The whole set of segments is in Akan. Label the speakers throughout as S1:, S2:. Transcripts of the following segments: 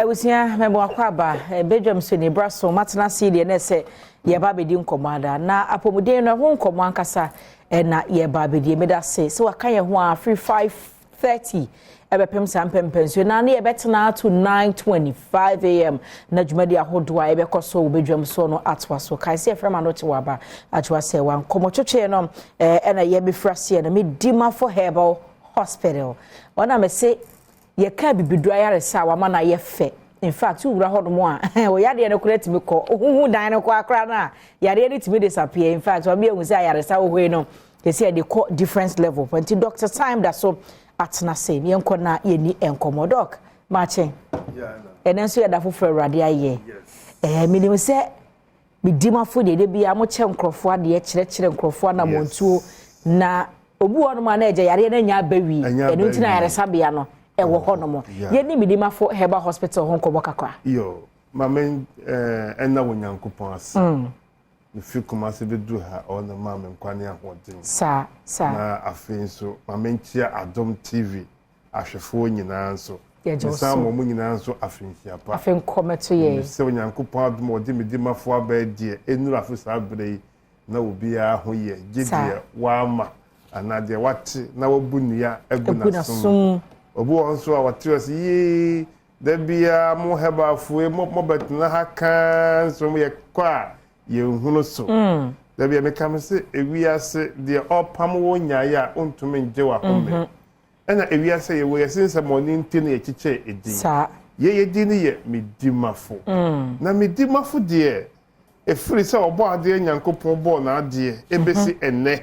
S1: Abusua, mɛbɔ akɔ aba badwam so ne bra so matena ase deɛ na ɛsɛ yɛba abɛdi nkɔmmɔ ada na apɔmuden no ɛho nkɔmmɔ ankasa ɛna yɛba abɛdi. Meda se sɛ waka yɛn ho a firi 5:30 ɛbɛpem saa mpɛmpɛnsuo na ne yɛbɛtena to 9:25 a.m. na dwumadi ahodoɔ a yɛbɛkɔ so wɔ badwam so no atoa so. Kae sɛ yɛfrɛ ma no te waba atoa sɛ wankɔmmɔ twetwe no, ɛna yɛbɛfiri aseɛ no Medimafo Herbal Hospital. Ɔna mɛse yɛka bibiduro ayaresa a wama no ayɛ fɛ. In fact, wowura hɔ nom a, wɔyadeɛ no koraa tumi kɔ ohuhu dan no kɔ akora no a, yadeɛ no tumi disappear. In fact, wɔn ehu sɛ ayaresa wɔ hɔ yi no yɛsɛ yɛde kɔ different level. Nti Dr Time da so atena se yɛnkɔ na yɛni nkɔmmɔ. Doc, maakye. Ɛnɛ nso yɛda foforɔ Awurade ayɛ. Menim sɛ Medimafo deɛ, de bia mokyɛ nkurɔfoɔ adeɛ, kyerɛkyerɛ nkurɔfoɔ anammɔntuo, na obi wɔ nom a na ɛgya yareɛ no anya aba wi. Ɛno nti na ayaresabea no ɛwɔ hɔ nom. Yɛne Medimafo Herbal Hospital ho nkɔmmɔ kakra.
S2: Yo, maame, ɛna wɔ Nyankopɔn ase. Mefiri Kumase bɛduru ha, ɔno maa me nkwa ne ahoɔden.
S1: Saa saa.
S2: Na afei nso maame, nkyia Adom TV ahwɛfoɔ nyinaa nso.
S1: Yɛgye wo
S2: mesan
S1: so.
S2: Ma ɔmo nyinaa nso afinhyia pa.
S1: Afei nkɔmmɛto yɛ.
S2: Sɛ Onyankopɔn adom a ɔde Medimafo aba deɛ, ɛnuru afe saa berɛ yi na obiara ho yɛ gye deɛ wama anaa deɛ wate na wabu nnua agu
S1: agu
S2: n'asom.
S1: N'asom.
S2: Obi wɔ nso a wɔte hɔ sɛ yee, da biara mo herbalfoɔ mo mobɛtena ha kaa nso mo yɛkɔ a yɛnhunu so. Da bia meka me sɛ ewiase deɛ ɔpam wo nyaeɛ a ɔntumi ngye w'ahome, ɛna ewiase yɛwɔ yɛse nsɛmɔne nti na yɛkyekyɛ edin. Yɛyɛ din no yɛ Medimafo, na Medimafo deɛ, ɛfiri sɛ ɔbɔ adeɛ Nyankopɔn bɔɔ n'adeɛ ɛbɛsi ɛnnɛ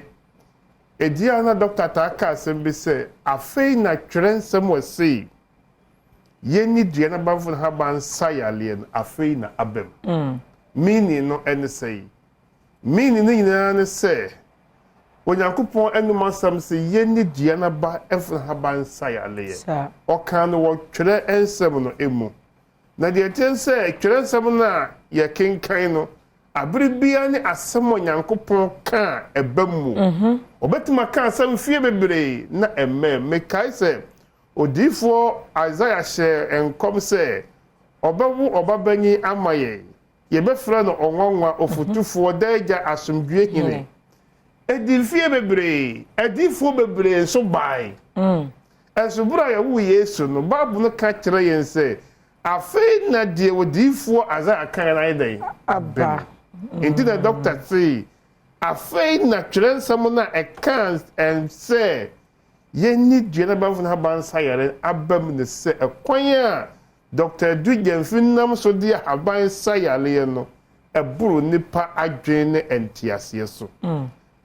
S2: ɛdi a, na dɔkta taa ka asɛm bi sɛ afei na twerɛ nsɛm wɔ sei, yɛnni dua no abamfo no haban nsa yareɛ no, afei na aba mu. Meaning no ɛne sɛ, meaning no nyinaa ne sɛ Onyankopɔn anom asɛm sɛ yɛnni dua no aba ɛfo no haban nsa yareɛ. Ɔka no wɔ twerɛ nsɛm no emu, na deɛ ɛteɛ sɛ twerɛ nsɛm no a yɛkenkan no abere biara ne asɛm a Onyankopɔn ka a ɛba mu. Ɔbɛtumi aka asɛm fie bebree na ɛmɛ. Mekae sɛ odiyifoɔ Isaia hyɛ nkɔm sɛ ɔbɛwo ɔbabanyin ama yɛn, yɛbɛfrɛ no Ɔnwanwa, Ofotufoɔ, Daagya, Asomdwe Hene. Ɛdi mfie bebree, adiyifoɔ bebree nso bae. Ɛnso bere a yɛwo Yesu no, Bible no ka kyerɛ yɛn sɛ afei na deɛ odiyifoɔ Isaia kan no ayɛ dɛn?
S1: Aba.
S2: Nti na dɔkta see afei na twerɛ nsɛm no a ɛka sɛ yɛnni dua no abamfo no haban nsa yare aba mu ne sɛ ɛkwan a Dr Adu Gyamfi nam so de ahaban sa yareɛ no ɛboro nipa adwene ne nteaseɛ so.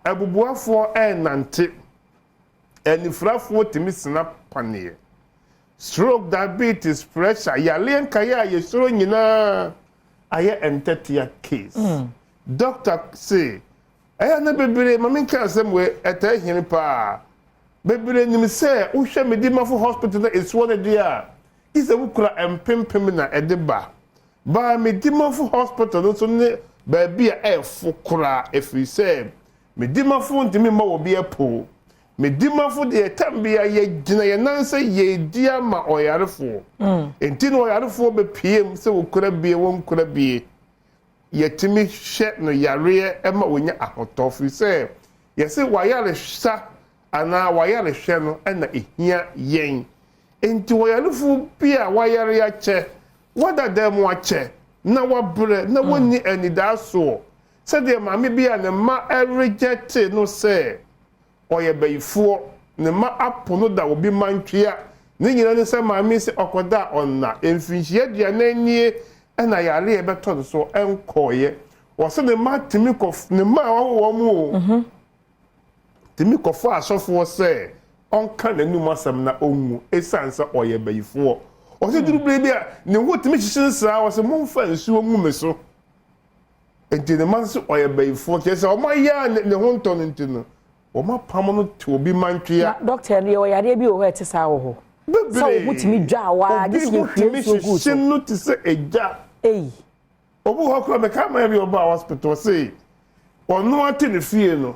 S2: Abubuafoɔ ɛrenante, anifirafoɔ tumi sena paneɛ, stroke, diabetes, pressure yareɛ nkaeɛ a yɛsuro nyinaa ayɛ ntɛtea case. Doctor se ɛyɛ na bebree ma menka asɛm wei, ɛtaa hia me paa. Bebree nim sɛ wohwɛ Medimafo Hospital na ɛsuo no deɛ a, gye sɛ wokura mpempem na ɛde ba baa Medimafo Hospital no nso ne baabi a ɛɛfo koraa, ɛfiri sɛ Medimafo ntumi mma wɔ bi apo. Medimafo deɛ, tam bia yɛgyina yɛn nan sɛ yɛredi ama ɔyarefoɔ. Nti na ɔyarefoɔ bɛpiem sɛ wɔkura bie, wɔnkura bie, yɛtumi hwɛ no yareɛ ma wɔnya ahotɔ, firi sɛ yɛsɛ wayaresa anaa wayarehwɛ no ɛna ehia yɛn. Nti wɔyarefoɔ bi a wayare akyɛ, wada dan mu akyɛ na wabrɛ na wɔnni anidaasoɔ, sɛdeɛ maame bi a ne mma ɛregyɛte no sɛ ɔyɛ bɛyifoɔ, ne mma apo no da obi mantwea ne nyinaa ne sɛ maame sɛ ɔkɔda a ɔnna mfinhyia 40 nie, ɛna yareɛ bɛtɔ no so ɛnkɔɔyɛ. Wɔsɛ ne mma tumi kɔ, ne mma a wɔwɔ wɔn mu o tumi kɔfɔ asɔfoɔ sɛ ɔnka n'anum asɛm na ɔnwu, ɛsiane sɛ ɔyɛ bɛyifoɔ. Ɔsɛ duru bere bi a ne ho tumi hyehye nsaa, wɔsɛ momfa nsuo ngu me so. Nti ne mma nso ɔyɛ bɛyifoɔ, kyerɛ sɛ ɔmo ayɛ a ne ho ntɔ no, nti no wɔn apam no te obi mantwea.
S1: Na dɔkta no, yɛwɔ yareɛ bi wɔ hɔ a ɛte saa wɔ hɔ
S2: bebree.
S1: Sɛ wo ho tumi dwa a waa gye
S2: obi
S1: sɛ
S2: ho
S1: yɛhwie
S2: tumi
S1: nsuo gu so.
S2: hyehye no te sɛ egya.
S1: Ei.
S2: Obi wɔ hɔ koraa, mɛka ama bi ɔba hospital se ɔno ate ne fie no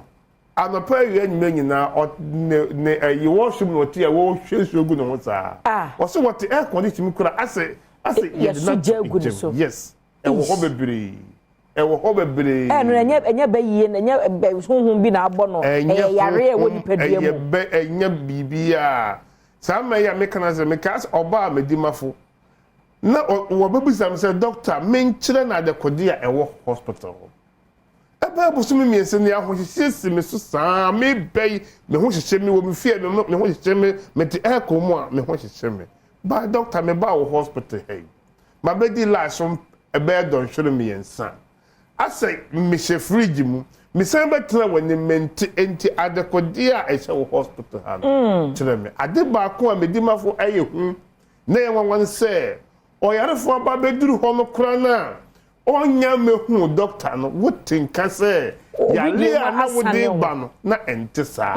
S2: anɔpa, awia, anwummerɛ nyinaa ne ɛyi washroom na ɔte a wɔhwɛ nsuo gu ne ho saa.
S1: Ah.
S2: Ɔsɛ wɔte air condition mu koraa asɛ. Asɛ yɛde no
S1: Yɛso gya
S2: ato
S1: agu ne
S2: gyam.
S1: so.
S2: Yes, ɛwɔ hɔ bebree, ɛwɔ hɔ bebree.
S1: Ɛno ɛnyɛ bɛ yie na ɛnyɛ bɛ honhom bi na abɔ no, ɛyɛ yare a ɛwɔ nipadua mu.
S2: Ɛyɛ bɛ, ɛnyɛ biribiara. Saa mmerɛ yi a meka no sɛ meka sɛ ɔbaa a medi mafo na wɔbɛbisa me sɛ, "Doctor, menkyerɛ no adekode a ɛwɔ hospital hɔ." Ɛbɛyɛ bosome 3 ne ahohyehyɛ si me so saa. Mebɛ yi, me ho hyehyɛ me wɔ me fie, me ho hyehyɛ me, mete aircon mu a, me ho hyehyɛ me. Ba doctor, mebaa wɔ hospital ha yi, mabɛdi line so ɛbɛyɛ dɔnhwere 3, asɛ mehyɛ fridge mu, mesan bɛtena wɔ ne mente. Nti adekodeɛ a ɛhyɛ wɔ hospital ha no, kyerɛ me. Ade baako a medi mafo ɛyɛ hu na yɛ nwanwa no sɛ ɔyarefoɔ aba bɛduru hɔ no koraa no a ɔnya mehu doctor no, wote nka sɛ
S1: Obi
S2: yare
S1: deɛ
S2: a na
S1: asane
S2: wode
S1: wo.
S2: ba no na ɛnte saa.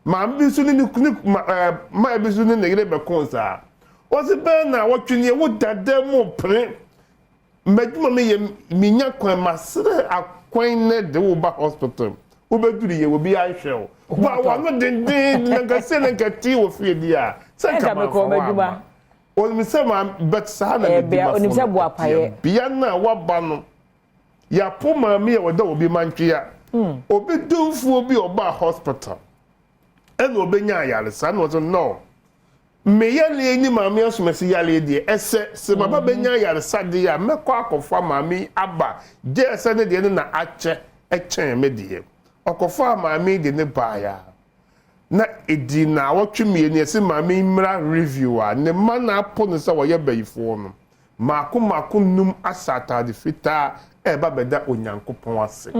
S2: Maame bi nso ne ma maa bi nso ne ne yere bɛko saa. Wɔsi bɛn na wɔtwe neɛ wo dada mu pere mbɛdwuma mi yɛ minya kwan ma srɛ akwan ne de wo ba hospital, wobɛduru yɛ obi ahwɛ wo ba wano denden na nka se na nka tii wɔ fie di a sɛ nka
S1: Ɛnka
S2: ma
S1: mekɔ
S2: fa wa
S1: m'adwuma.
S2: ama onim sɛ ma bɛt saa na medi
S1: Bea-
S2: ma
S1: onim
S2: fo
S1: sɛ
S2: no
S1: boapayɛ.
S2: ɛteɛ. Bea no a waba no, yɛapo maame a wɔda obi mantwea, obi domfoɔ bi a ɔbaa hospital ɛna obɛnya ayaresa na ɔsɛ no meyɛleɛ ni maame asomasi yaleɛ deɛ, ɛsɛ sɛ maba bɛnya ayaresa deɛ a, mɛkɔ akɔfa maame yi aba gye ɛsɛ ne deɛ no na akyɛ ɛkyɛn me deɛ. Ɔkɔfa maame yi de ne baeɛ a na ɛdi naawɔtwe 2, yɛsɛ maame yi mmra review a ne mma na apo no sɛ wɔyɛ bayifoɔ no maako maako num ahyɛ atade fitaa ɛreba bɛda Onyankopɔn ase.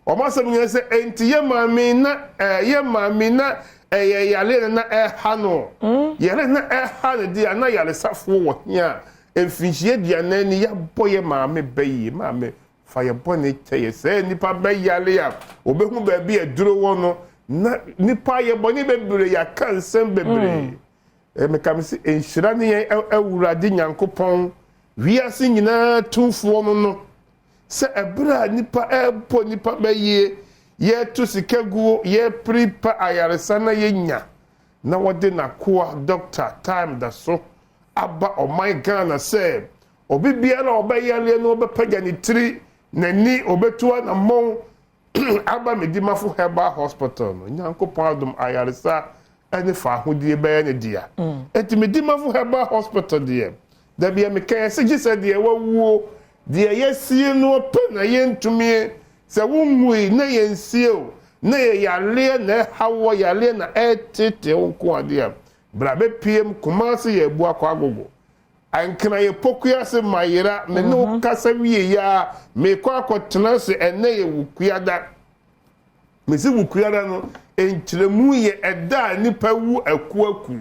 S2: Wɔn asɛm nyɛ sɛ enti yɛ maame na yɛ maame na ɛyɛ yare na ɛha no, yare na ɛha no deɛ na yaresafoɔ wɔ hia a mfinhyia 40 ni yɛabɔ yɛ maame bɛyie. Maame, fa yɛ bɔne kyɛ yɛ sɛ nipa bɛyare a obɛhu baabi a duro wɔ no na nipa yɛ bɔne bebree, yɛaka nsɛm bebree. Meka me sɛ nhyira ne yɛn Awurade Nyankopɔn, wiase nyinaa tumfoɔ no sɛ ɛberɛ a nipa ɛrebɔ nipa bɛyie, yɛto sika guo, yɛpere pa ayaresa na yɛnya na wɔde n'akoa Doctor Time da so aba ɔman Ghana sɛ obi biara a ɔbɛyareɛ no ɔbɛpagya ne tiri n'ani, ɔbɛtu anammɔn aba Medimafo Herbal Hospital no, Nyankopɔn adom, ayaresa ne fa ahodie bɛyɛ ne dea. Enti Medimafo Herbal Hospital deɛ, dabi a meka yɛ sɛ gye sɛ deɛ wawuo deɛ yɛsie no pɛ na yɛntumi sɛ wonwui na yɛnsie o, na yɛ yareɛ na ɛha wɔ yareɛ na ɛtetee wo nko adeɛ a bra bɛpiem Kumase yɛ abu akɔ Agogo ankena yɛ Pokuase mayera. Me ne wo kasa wie yi a, mekɔ akɔtena ase. Ɛnɛ yɛ Wukuada. Mesi Wukuada no nkyerɛmu yɛ ɛda a nipa wu akuakuo.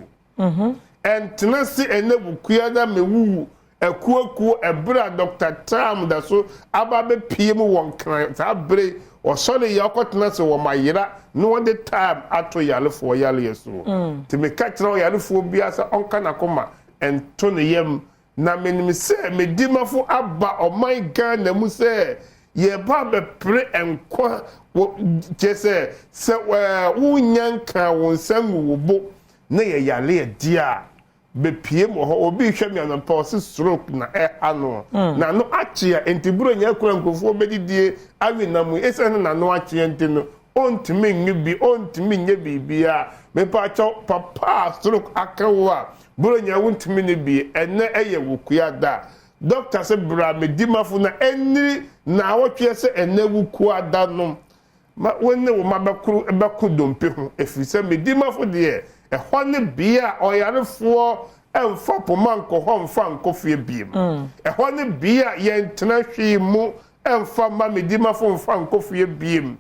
S2: Ɛntena se ɛnɛ Wukuada mewuwu akuakuo ɛberɛ a Dr Tam da so aba bɛpie mu wɔ Nkran. Saa bere ɔsɔre yɛ ɔkɔtena se wɔ mayera na wɔde time ato yarefoɔ yareɛ soɔ. Nti meka kyerɛ ɔyarefoɔ biara sɛ ɔnka n'akoma ɛnto ne yam na menim sɛ Medimafo aba ɔman Ghana mu sɛ yɛba bɛpere nkwa wɔ kyerɛ sɛ wonya nka wo nsa ngu wo bo na yɛ yare deɛ a bepie mu hɔ. Obi hwɛ mi anɔpa, ɔsi stroke na ɛha no, n'ano akyea, nti buro nyɛ kura nkurɔfoɔ bɛdidie awi nam yi esan n'ano akyea nti no ɔntumi nyi bi, ɔntumi nye biribiara. Mepakyɛw, papa a stroke aka wo a buro nyɛ wontumi ne bi, ɛnɛ ɛyɛ Wukua da. Doctor sɛ bra Medimafo na ɛniri na awɔtwe sɛ ɛnɛ Wukua da no ma wo ne wo ma bɛkoro bɛko dompe ho, ɛfiri sɛ Medimafo deɛ, ɛhɔ ne bea a ɔyarefoɔ ɛmfa poma nkɔ hɔ mfa nkɔ fie biem. Ɛhɔ ne bea a yɛntena hwee mu ɛmfa ma Medimafo mfa nkɔ fie biem.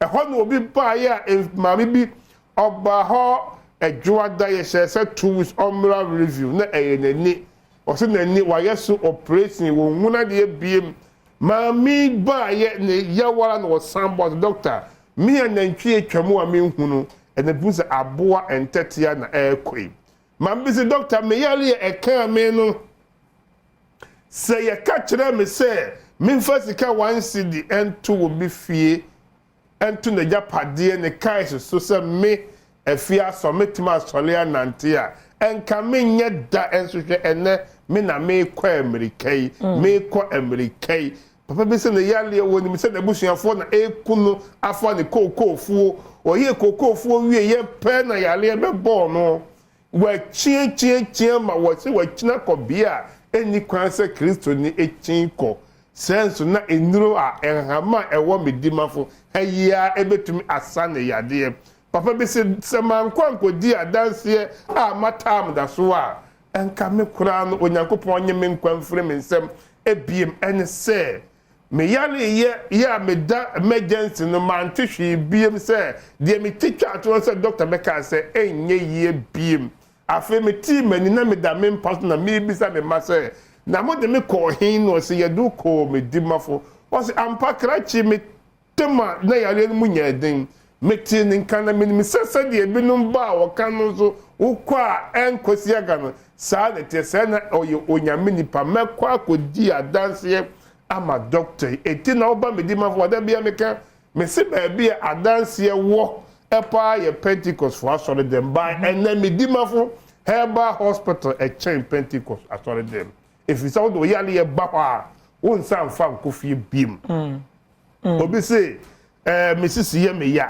S2: Ɛhɔ na obi baeɛ a maame bi ɔbaa hɔ Ɛdwoada, yɛhyɛ sɛ 2 weeks ɔmmra review na ɛyɛ n'ani. Ɔsɛ n'ani wayɛ so operation, wɔn nwuna deɛ biem. Maame baayɛ ne yawara na ɔsan bɔ ɔsɛ, "Doctor, me a nantwi atwa mu a menhunu ɛna bi sɛ aboa ntɛtea na ɛrekɔ yi." Maame bi sɛ, "Doctor, me yare yɛ ɛkaa me no sɛ yɛka kyerɛ me sɛ memfa sika 1 cedi ɛnto wɔ bi fie, ɛnto n'agyapadeɛ ne kae so sɛ me afi asɔ metumi asɔre anante a ɛnka menyɛ da. Ɛnso hwɛ ɛnɛ." Me na merekɔ ammirika yi, merekɔ ammirika yi. Papa bi sɛ ne yareɛ, wɔnim sɛ n'abusuafoɔ na ɛreku no afa ne kookoofuo. Ɔyɛɛ kookoofuo wieeɛ pɛ na yareɛ bɛbɔɔ no. Wakyiakyiakyia ma wɔse wakyini akɔ bea a ɛnni kwan sɛ Kristoni kyin kɔ. Sɛɛ nso na nnuro a nhama a ɛwɔ me dimafo ha yi ara bɛtumi asa ne yadeɛ. Papa bi se, sɛ mankɔ ankɔdi adanseɛ a mataa da so a, nka me koraa no Onyankopɔn nye me nkwa mfiri me nsam ebiem. Ɛne sɛ, me yareyɛ yɛ a meda emergency no mante hwee biem sɛ deɛ me ti twaa toɔ sɛ dɔkta bɛkaa sɛ ɛnyɛ yie biem. Afei metee m'ani na meda me mpa so na merebisa me mma sɛ, na mode me kɔɔ he? Na ɔse, yɛde wo kɔɔ Medimafo. Ɔse, ampa krakye me Tema na yareɛ no mu nyɛɛ den. Metee ne nka na menim sɛ sɛdeɛ ebinom ba a wɔka no nso wokɔ a ɛnkɔsi aga no, saa na ɛteɛ. Sɛɛ na ɔyɛ Onyame nipa. Mɛkɔ akɔdi adanseɛ ama dɔkta yi. Enti na woba me dimafo hɔ a, da biara meka, mese baabi a adanseɛ wɔ paa yɛ Pentecostefoɔ asɔredɛm. By ɛnnɛ me dimafo Herbal Hospital ɛkyɛn Pentecost asɔredɛm. Ɛfiri sɛ wode wo yareɛ ba hɔ a, wonsan mfa nkɔ fie biom. Obi se, eh, me sisi yɛ me ya,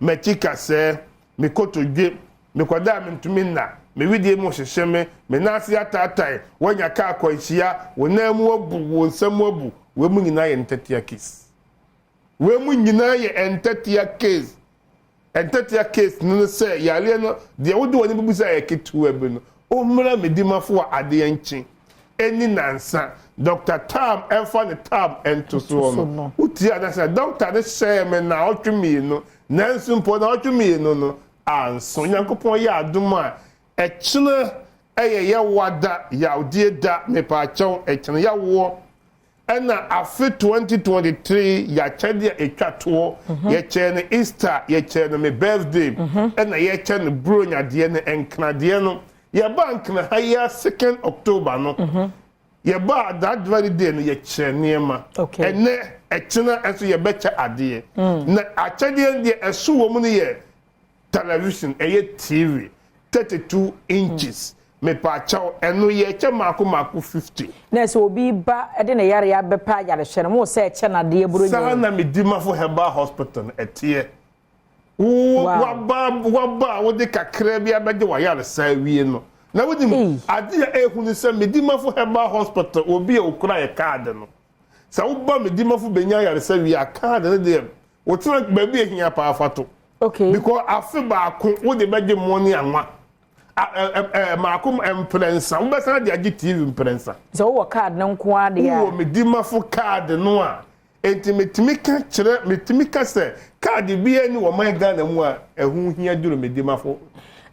S2: m'akyi kasɛɛ, me kotodwe, mekɔda a mentumi nna, me wedeɛ mu hyehye me, me nan ase ataatae, woanya kaa akwanhyia, wo nan mu abu, wo nsa mu abu. Wei mu nyinaa yɛ ntɛtea case. Wei mu nyinaa yɛ ntɛtea case. Ntɛtea case no ne sɛ yareɛ no deɛ wode w'ani bɛbu sɛ ɛyɛ ketewa bi no, wommra Medimafo a adeɛ nkye ɛnni nansa, Doctor Tam ɛmfa ne tam nto soɔ no, wotie anaasɛ doctor no hyɛɛ me naawɔtwe mmienu, nanso mpo naawɔtwe mmienu no anso. Nyankopɔn yɛ adom a, ɛkyena ɛyɛ yɛwa da, yawdie da, mepaakyɛw, ɛkyena yawoɔ Ɛna afe 2023 yɛakyɛde a ɛtwa toɔ, yɛkyɛɛ no Easter, yɛkyɛɛ no me birthday, ɛna yɛkyɛ no Buronya deɛ no, Nkra deɛ no. Yɛbaa Nkra ha yi ara 2nd October no, yɛbaa that very day no yɛkyɛɛ nneɛma. Ɛnɛ, ɛkyena nso yɛbɛkyɛ adeɛ. Na akyɛdeɛ no deɛ ɛso wɔ mu no yɛ television, ɛyɛ TV, 32 inches. Mepaakyɛw, ɛno yɛkyɛ mmaako mmaako 50.
S1: Na sɛ obi ba de ne yare abɛpɛ ayarehwɛ no, mo sɛ ɛkyɛ n'adeɛ buro
S2: Saa na Medimafo Herbal Hospital no ɛteɛ. Wo waba waba a wode kakra bi abɛgye w'ayaresa awie no. Na wonim ade a ehu ne sɛ Medimafo Herbal Hospital obi a okura yɛ kaade no. Sɛ woba Medimafo benya ayaresa wie a kaade no deɛ wotena baabi a ehia paa fa to. Because afe baako wode bɛgye mmoɔ ne anwa. Maako mprɛnsa wobɛsan de agye TV mprɛnsa.
S1: Sɛ wowɔ kaad no nko ara deɛ a.
S2: Wowɔ Medimafo kaad no a, enti metumi ka kyerɛ metumi ka sɛ kaad biara ni wɔ man Ghana mu a ɛho hia duru Medimafo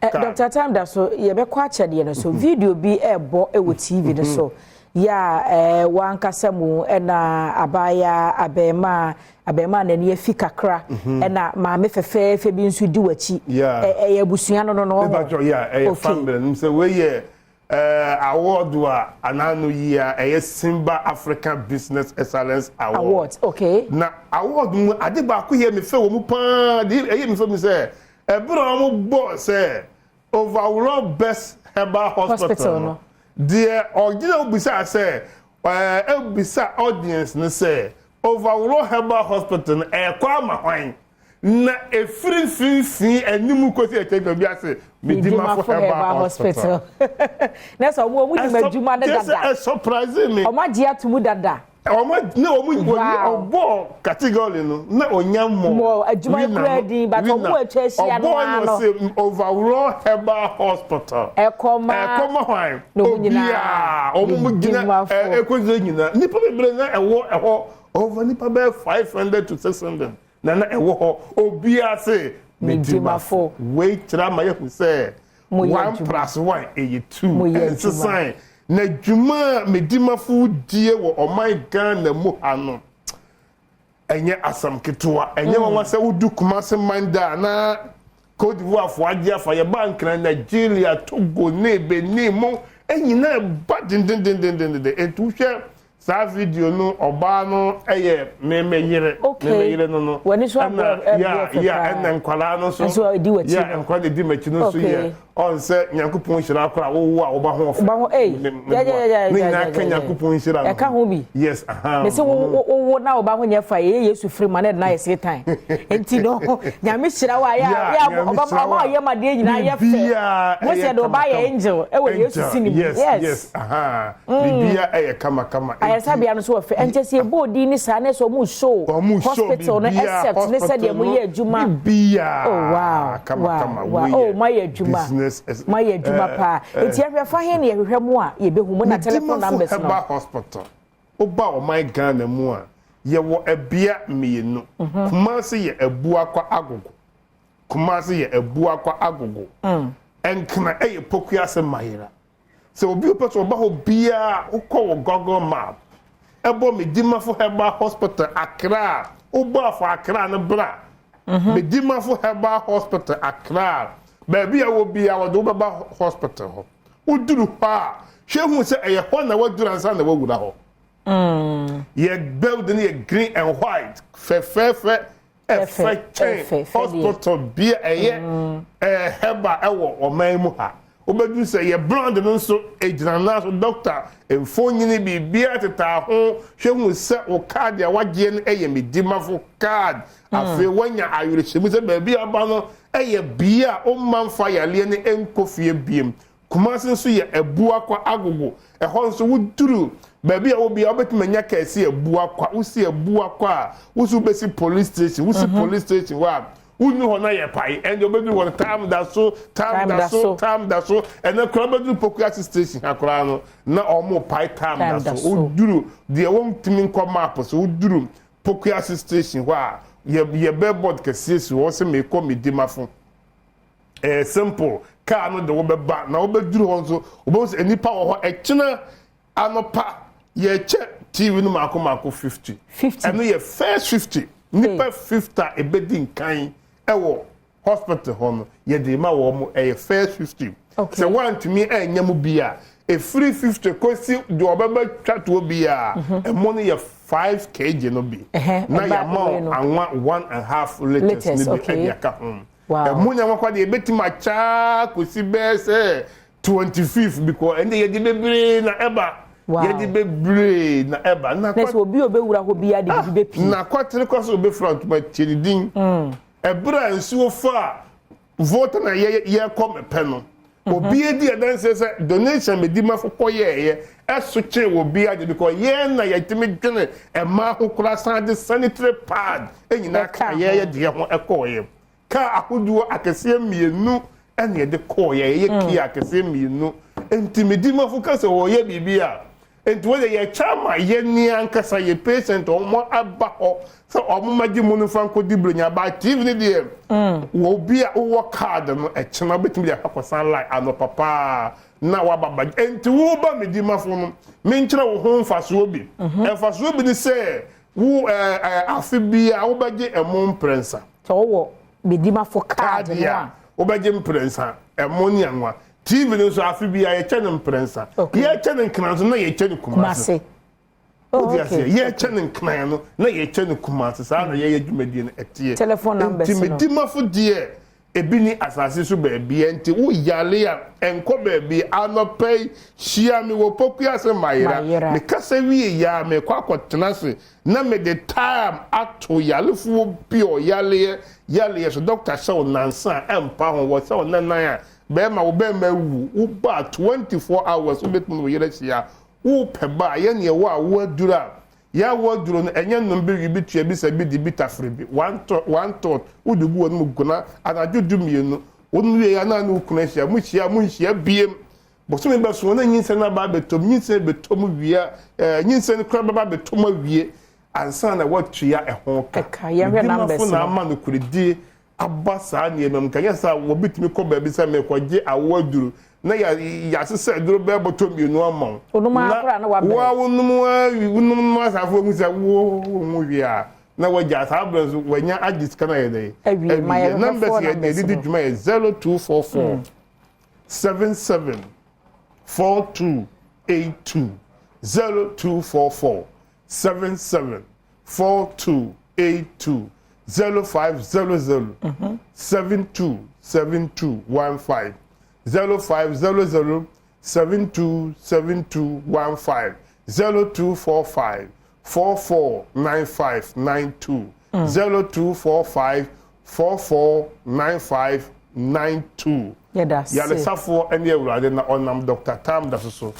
S2: kaad.
S1: Dr. Time da so yɛbɛkɔ akyɛdeɛ no so. Video bi ɛrebɔ wɔ TV no so yɛ a wankasa mu ɛna abaayaa abɛɛmaa abɛɛmaa n'ani afi kakra ɛna maame fɛfɛɛfɛ bi nso di w'akyi. Ɛyɛ abusua no no no ɔhɔ.
S2: Mepa yeah, ɛyɛ family no sɛ wei yɛ award a anaa yi a ɛyɛ Simba African Business Excellence Award.
S1: Award, okay.
S2: Na award mu ade baako yɛ me fɛ wɔ mu paa de ɛyɛ me fɛ mu sɛ ɛberɛ a wɔn bɔ sɛ overall best herbal hospital no deɛ ɔgyina obisa sɛ ebisa audience no sɛ overall herbal hospital no ɛkɔ ama hwan na efiri mfimfini anim kosi ɛkyɛ bi ase Medimafo Herbal Hospital.
S1: Na sɛ ɔmo nim adwuma no dada.
S2: Ɛ surprise me.
S1: Ɔmo agye ato mu dada.
S2: Ɔmo ne ɔmo ɔbɔ category no na onya mɔ.
S1: Mɔ adwuma kura din but ɔmo atwa ahyia no
S2: ano. Ɔbɔ no sɛ overall herbal hospital.
S1: Ɛkɔma
S2: ɛkɔma hwan obiara ɔmo mo gyina ɛkɔgyina nyinaa nipa bebree na ɛwɔ ɛhɔ over nipa bɛyɛ 500 to 600 na na ɛwɔ hɔ obiara sɛ Medimafo wei kyerɛ ama yɛhu sɛ 1 + 1 ɛyɛ 2 ɛnsesan na dwuma a Medimafo die wɔ ɔman Ghana mu ha no ɛnyɛ asɛm ketewa. Ɛnyɛ nwanwa sɛ wodu Kumase man da na Cote d'Ivoire fo agye afa yɛba Nkran, Nigeria, Togo ne Benin mo nyinaa ba dendendendenden. Nti wohwɛ saa video no ɔbaa no ɛyɛ meme yere meme yere no no
S1: ɛna
S2: ya ya ɛna nkwadaa no nso ya nkwadaa no di m'akyi no nso yɛ. Ɔn sɛ Nyankopɔn nhyira koraa wowo a woba ho ɔfɛ.
S1: Ba ho ei.
S2: Ne nyinaa ka Nyankopɔn nhyira no.
S1: Ɛka ho bi.
S2: Yes, aha.
S1: Mese wo wo na woba ho nyɛ fa yɛ Yesu firi ma na ɛde na ayɛ Satan. Nti no Nyame hyira wo a yɛ yɛ ɔba ɔma ɔyɛ ma deɛ nyinaa yɛ fɛ. Mo sɛ de ɔba yɛ angel ɛwɔ Yesu sini mu.
S2: Yes, yes, aha. Bibia ɛyɛ kama kama.
S1: Ayaresabea no so wɔ fɛ. Ɛnkyɛ sɛ yɛbɔ odin ne saa na sɛ ɔmo show hospital no except ne sɛdeɛ mo yɛ adwuma.
S2: Bibia.
S1: Oh wow.
S2: Kama kama.
S1: Wow. Oh mo ayɛ adwuma.
S2: Business.
S1: Mo ayɛ adwuma paa. Nti yɛhwɛ fa he na yɛhwehwɛ mo a yɛbɛhu mo na telephone numbers no.
S2: Herbal Hospital. Woba ɔman Ghana mu a yɛwɔ ɛbea mmienu. Kumasi yɛ Abuakwa Agogo. Kumasi yɛ Abuakwa Agogo. Nkran ɛyɛ Pokuase Mayera. Sɛ obi pɛ sɛ ɔba hɔ biara, wokɔ wɔ Google Map, ɛbɔ Medimafo Herbal Hospital Accra, wobɔ afɔ Accra no bra. Medimafo Herbal Hospital Accra, baabi a wɔ biara wɔde wobɛba hospital hɔ. Woduru hɔ a, hwɛ hu sɛ ɛyɛ hɔ na waduru ansa na wawura hɔ. Yɛ building yɛ green and white, fɛfɛɛfɛ. Ɛfɛ kyɛn hospital bi a ɛyɛ ɛɛ herbal ɛwɔ ɔman mu ha. Wobɛdu sɛ yɛ brand no nso egyina nan so, doctor mfonyini biribiara tetaa ho. Hwɛ hu sɛ wo card a wagyeɛ no ɛyɛ Medimafo card. Afei wanya awerɛhyɛmu sɛ baabi a aba no ɛyɛ bea a ɔmma mfa yareɛ no nkɔ fie biem. Kumasi nso yɛ Abuakwa Agogo. Ɛhɔ nso woduru baabi a wɔ biara wobɛtumi anya kɛse Abuakwa. Wosi Abuakwa a, wosi wobɛsi police station. Wosi police station hɔ a, wonni hɔ na yɛ pae. Ɛnde wobɛduru hɔ no time da so, time da so, time da so. Ɛnɛ koraa wobɛduru Pokuase station ha koraa no na ɔmo pae time da so. Woduru deɛ wɔntumi nkɔ map so, woduru Pokuase station hɔ a, yɛ billboard kɛseɛ si hɔ sɛ mekɔ Medimafo. Ɛyɛ simple, kaa no de wobɛba na wobɛduru hɔ nso wobɛhu sɛ nnipa wɔ hɔ. Ɛkyena anɔpa yɛkyɛ TV no maako maako 50.
S1: 50.
S2: Ɛno yɛ first 50 nnipa 50 a ɛbɛdi nkan ɛwɔ hospital hɔ no yɛde ma wɔn mo, ɛyɛ first 50. Sɛ woantumi ɛnyɛ mu bi a, ɛfiri 50 kɔsi deɛ ɔbɛba twa toɔ bi a, ɛmo no yɛ 5 kg no bi na yɛama wo anwa 1.5 litres no bi ɛde aka ho. Ɛmo nyama kwa deɛ ebɛtumi akyaa kɔsi bɛɛ sɛ 25 because ɛnde yɛde bebree na ɛba. Yɛde bebree na ɛba.
S1: Na sɛ obi a obɛwura hɔ biara de biribi bɛpie.
S2: Na kwatere kɔ so obɛfira ntoma tie ne din. Ɛberɛ a nsuo fa a Volta na yɛkɔ mɛpɛ no, obi adi adanseɛ sɛ donation Medimafo kɔ yɛɛyɛ ɛso kyɛn wɔ bi agye because yɛn na yɛtumi dwene ɛmaa ho koraa san de sanitary pad ɛnyinaa ka yɛyɛ deɛ ho ɛkɔɔyɛ. Kaa ahodoɔ akɛseɛ mmienu ɛna yɛde kɔɔyɛ, yɛyɛ kia akɛseɛ mmienu. Nti Medimafo ka sɛ wɔyɛ biribi a, nti wɔde yɛkyɛ ama yɛn ankasa yɛ patient wɔn aba hɔ sɛ wɔn ma gye mu no fa nkɔdi buronya ba. TV no deɛ, wɔ obi a wowɔ card no, ɛkyena wobɛtumi de akɔsan line anɔpa paa na waba ba. Nti woba Medimafo no, menkyerɛ wo ho mfasoɔ bi. Mfasoɔ bi ne sɛ wo ɛɛ afe bi a wobɛgye ɛmo mprɛnsa.
S1: Sɛ wowɔ Medimafo card no a,
S2: wobɛgye mprɛnsa ɛmo ne anwa. TV no nso afe bi a yɛkyɛ no mprɛnsa. Yɛkyɛ no Nkran so na yɛkyɛ no Kumase. Wode aseɛ, yɛkyɛ no Nkran no na yɛkyɛ no Kumase. Saa na yɛyɛ dwumadie no ɛteɛ.
S1: Telephone numbers
S2: no. Nti Medimafo deɛ ebi ni asase so baabi, nti woyale a ɛnkɔ baabi. Anɔpɛ yi hyia me wɔ Pokuase Mayera. Mekasa wie yɛ a, mekɔ akɔtena ase na mede time ato yalefoɔ bi a ɔyaleɛ yaleɛ so. Doctor hyɛ wo nansa a ɛmpa ho, wɔ sɛ wo nanan a bɛrima wo bɛrima awu, woba 24 hours wobɛtumi wo yere ahyia. Wopɛ ba a yɛne ɛwɔ a woaduru a yɛawɔ aduro no, ɛnyɛ nom bi wi bi tua bi sɛ bi di bi tafere bi one tot one tot wode gu wɔn mu guna anadwo 12 wɔn wie ya na ne wo kunu ahyia. Mo hyia mo nhyia biem bosome bɛso na nyinsɛn no aba abɛtɔm. Nyinsɛn bɛtɔm wie a, nyinsɛn no koraa bɛba abɛtɔm awie ansa na watua ɛho ka. Medimafo na ama no koredie aba saa nneɛma mu. Kanyɛ sɛ wɔbɛtumi kɔ baabi sɛ mekɔgye awo aduro na yɛasesɛ aduro bɛɛ bɔtɔ mmienu ama wo
S1: na
S2: woa wonom wonom asafo hu sɛ wo ho wie a na wagya saa berɛ nso wanya agye sika no ayɛ dɛ
S1: awie.
S2: Numbers yɛ yɛde di dwuma yɛ 0244 77 4282, 0244 77 4282, 0500 72 72 15. 0500 727215, 0245 449592, 0245 449592.
S1: Yɛda ase.
S2: Yaresafoɔ ne Awurade na ɔnam Dr. Tam da so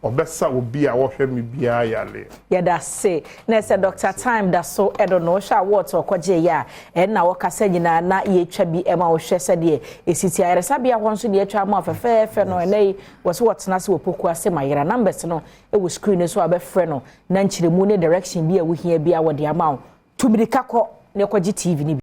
S2: ɔbɛsa obi a wɔhwɛ me biara yare.
S1: Yɛda ase. Na ɛsɛ Dr. Time da so ɛdo no, wohwɛ a wɔɔto ɔkɔgye yɛ a ɛnna wɔkasa nyinaa na yɛtwa bi ɛma wohwɛ sɛdeɛ ɛsi ti ayaresabea hɔ nso deɛ atwa ama fɛfɛɛfɛ no. Ɛnɛ yi wɔ so wɔtena ase wɔ poku ase ma yera numbers no ɛwɔ screen no so a bɛfrɛ no na nkyerɛmu ne direction bi a wohia bi a wɔde ama wo. Tumirika kɔ na ɛkɔgye TV no bi.